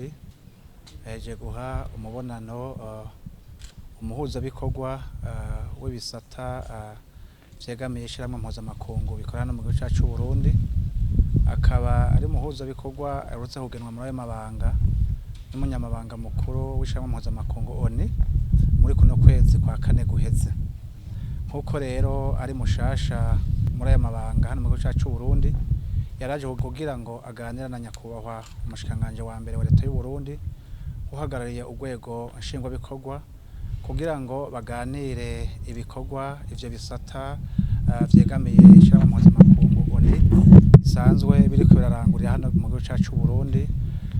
Burundi aheje guha umubonano umuhuzabikorwa w'ibisata vyegamiye ishirahamwe mpuzamakungu bikorana mu gihugu cacu c'Uburundi, akaba ari umuhuzabikorwa aherutse kugenwa muri ayo mabanga n'umunyamabanga mukuru w'ishirahamwe mpuzamakungu ONU muri kuno kwezi kwa kane guheze. Nk'uko rero ari mushasha muri ayo mabanga hano mu gihugu cacu c'Uburundi, yaraje kugira ngo aganire na nyakubahwa umushikiranganji wa mbere wa leta y'Uburundi uhagarariye urwego nshingwabikorwa, kugira ngo baganire ibikorwa ivyo bisata vyegamiye ishirahamwe mpuzamakungu ONU bisanzwe biriko birarangurira hano mu gihugu cacu c'Uburundi,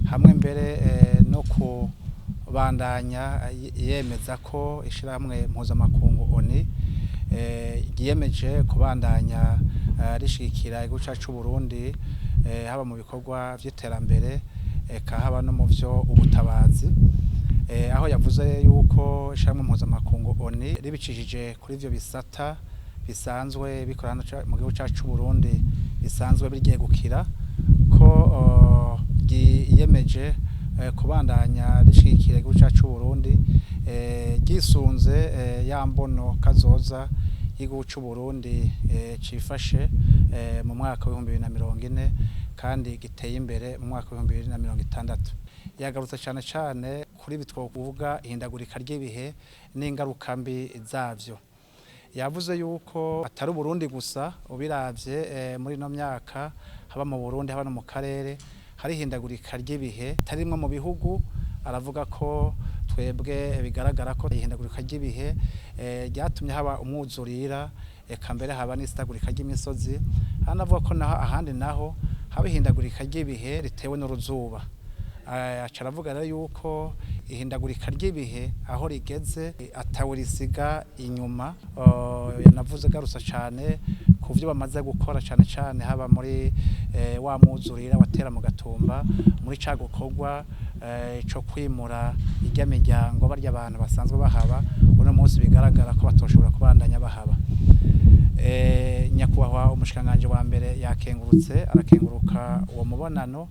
hamwe mbere no kubandanya yemeza ko ishirahamwe mpuzamakungu ONU ryiyemeje kubandanya rishigikira igihugu cacu c'Uburundi, haba mu bikorwa vy'iterambere, eka haba no mu vyo ubutabazi, aho yavuze yuko ishirahamwe mpuzamakungu ONU ribicishije kuri ivyo bisata bisanzwe bikora hano mu gihugu cacu c'Uburundi bisanzwe biryegukira, ko ryiyemeje kubandanya rishigikira igihugu cacu c'Uburundi, ryisunze ya mbono kazoza y'igihugu c'Uburundi cifashe mu mwaka w'2040 kandi giteye imbere mu mwaka w'2060. Yagarutse cane cane kuri ibi twokuvuga ihindagurika ry'ibihe n'ingaruka mbi zavyo. Yavuze yuko atari Uburundi gusa, ubiravye muri ino myaka haba mu Burundi haba no mu karere hari ihindagurika ry'ibihe tarimwe mu bihugu. Aravuga ko twebwe bigaragara ko ihindagurika ry'ibihe ryatumye haba umwuzurira, eka mbere haba n'isitagurika ry'imisozi. Anavuga ko naho ahandi naho haba ihindagurika ry'ibihe ritewe n'uruzuba. Aca aravuga rero yuko ihindagurika ry'ibihe aho rigeze atawurisiga inyuma. Yanavuze garusa cane ku vyo bamaze gukora, cane cane haba muri wa mwuzurira watera mu Gatumba, muri ca gikorwa co kwimura irya miryango, barya abantu basanzwe bahaba uno munsi bigaragara ko batoshobora kubandanya bahaba. Nyakubahwa umushikiranganji wa mbere yakengurutse, arakenguruka uwo mubonano,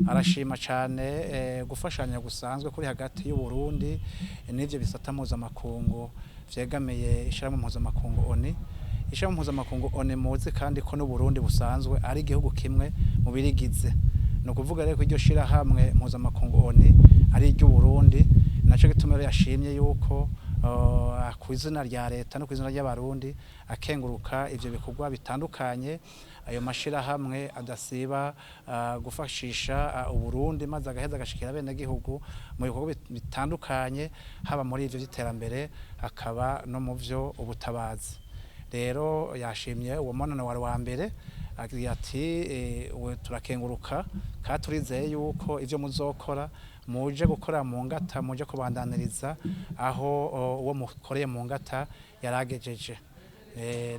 arashima cane gufashanya gusanzwe kuri hagati y'Uburundi n'ivyo bisata mpuzamakungu vyegamiye ishirahamwe mpuzamakungu ONU. Ishirahamwe mpuzamakungu ONU muzi kandi ko n'Uburundi busanzwe ari igihugu kimwe mu birigize. Ni ukuvuga rero ko iryo shirahamwe mpuzamakungu ONU ari iry'Uburundi, naco gituma rero yashimye yuko kw'izina rya leta no kw'izina ry'Abarundi akenguruka ivyo bikorwa bitandukanye ayo mashirahamwe adasiba gufashisha Uburundi, maze agaheza agashikira abenegihugu mu bikorwa bitandukanye, haba muri ivyo vy'iterambere hakaba no mu vyo ubutabazi. Rero yashimye uwo mubonano wari wa mbere, agira ati turakenguruka kandi turizeye yuko ivyo muzokora muje gukora mu ngata, muje kubandaniriza aho uwo mukoreye mu ngata yaragejeje.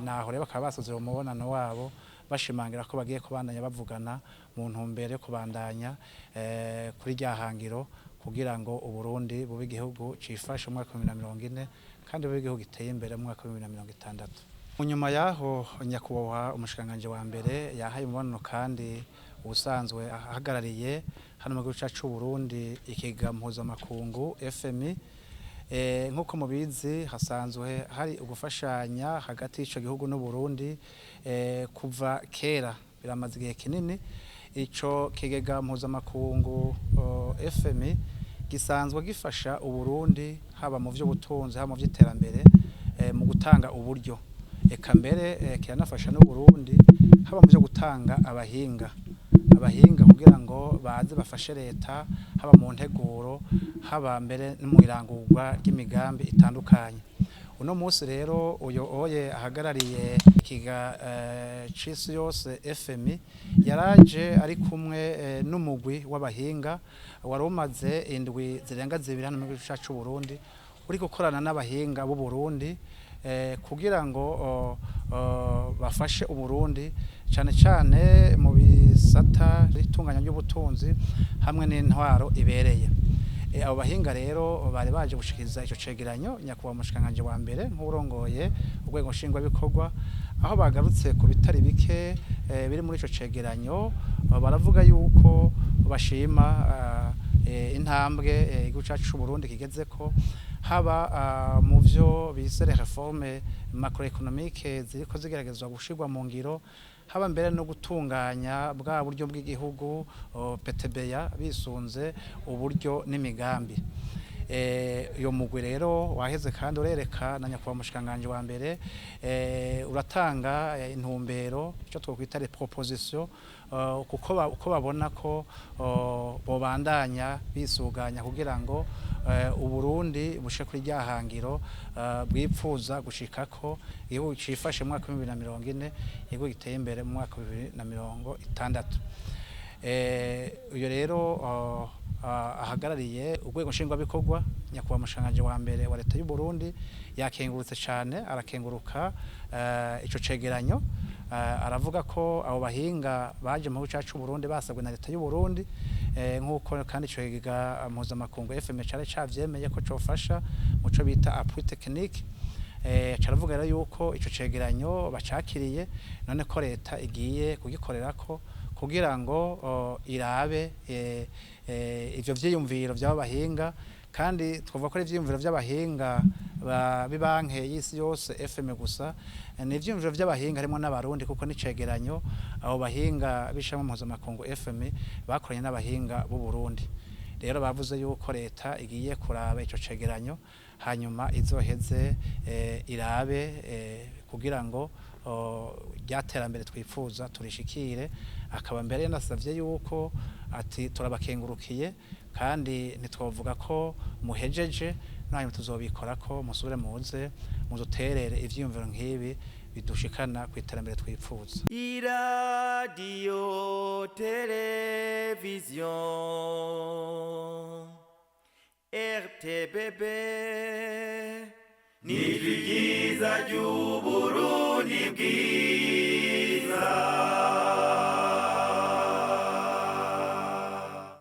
Naho rero bakaba basoze umubonano wabo bashimangira ko bagiye kubandanya bavugana mu ntumbero yo kubandanya kuri rya hangiro, kugira ngo Uburundi bube igihugu cifashe mu mwaka wa 2040 kandi bube igihugu giteye imbere mu mwaka wa 2060. Nyuma yaho nyakubahwa umushikiranganji wa mbere yahaye umubonano kandi ubusanzwe ahagarariye hano mu gihugu cacu c'Uburundi ikigega mpuzamakungu FMI. Nk'uko mubizi hasanzwe hari ugufashanya hagati y'ico gihugu n'Uburundi kuva kera, biramaze igihe kinini. Ico kigega mpuzamakungu FMI gisanzwe gifasha Uburundi haba mu vy'ubutunzi, haba mu vy'iterambere, mu gutanga uburyo, eka mbere kiranafasha n'Uburundi haba mu vyo gutanga abahinga kugira ngo baze bafashe leta haba mu nteguro, haba mbere no mu irangurwa ry'imigambi itandukanye. Uno munsi rero uyo oye ahagarariye ikiga c'isi yose FMI yaraje ari kumwe n'umugwi w'abahinga wari umaze indwi zirenga zibiri hano mu gihugu cacu c'Uburundi, uri gukorana n'abahinga b'u Burundi kugira ngo bafashe Uburundi cane cane mu bisata itunganya ry'ubutunzi hamwe n'intwaro ibereye. Abo bahinga rero bari baje gushikiriza ico cegeranyo nyakubahwa umushikiranganji wa mbere nk'urongoye urwego nshingwabikorwa, aho bagarutse ku bitari bike biri muri ico cegeranyo. Baravuga yuko bashima intambwe igihugu cacu c'Uburundi kigezeko, haba mu vyo bise les réformes macroéconomiques ziriko zigeragezwa gushirwa mu ngiro, haba mbere no gutunganya bwa buryo bw'igihugu PTBA bisunze uburyo n'imigambi. Iyo mugwi rero waheze kandi urereka na nyakubahwa mushikanganje wa mbere, uratanga intumbero, ico twokwita les propositions, kuko uko babona ko bobandanya bisuganya kugira ngo Uburundi bushe kuri rya hangiro bwipfuza gushikako: igihugu cifashe mu mwaka wa 2040, igihugu giteye imbere mu mwaka wa 2060. Uyo rero ahagarariye urwego nshingwabikorwa, nyakubahwa mushikanganje wa mbere wa leta y'u Burundi, yakengurutse cane, arakenguruka ico cegeranyo. Aravuga ko abo bahinga baje mu gihugu cacu Burundi basabwe na leta y'u Burundi, nk'uko kandi ico kigega mpuzamakungu FMI cari cavyemeye ko cofasha muco bita appui technique. Caravuga rero yuko ico cegeranyo bacakiriye, none ko leta igiye kugikorerako kugira ngo irabe ivyo vyiyumviro vy'abo bahinga. Kandi twavuga ko ari ivyiyumviro vy'abahinga b'ibanke y'isi yose FMI gusa, ni ivyiyumviro vy'abahinga harimwo n'Abarundi, kuko n'icegeranyo abo bahinga b'ishirahamwe mpuzamakungu FMI bakoranye n'abahinga b'u Burundi. Rero bavuze yuko leta igiye kuraba ico cegeranyo, hanyuma izoheze irabe kugira ngo rya terambere twifuza turishikire. Akaba mbere yanasavye yuko ati: "Turabakengurukiye kandi ntitwovuga ko muhejeje, nanyu tuzobikorako, musubire muze muduterere ivyiyumviro nk'ibi bidushikana ku iterambere twifuza." Iradiyo televiziyo RTBB, nijwi ryiza ry'Uburundi.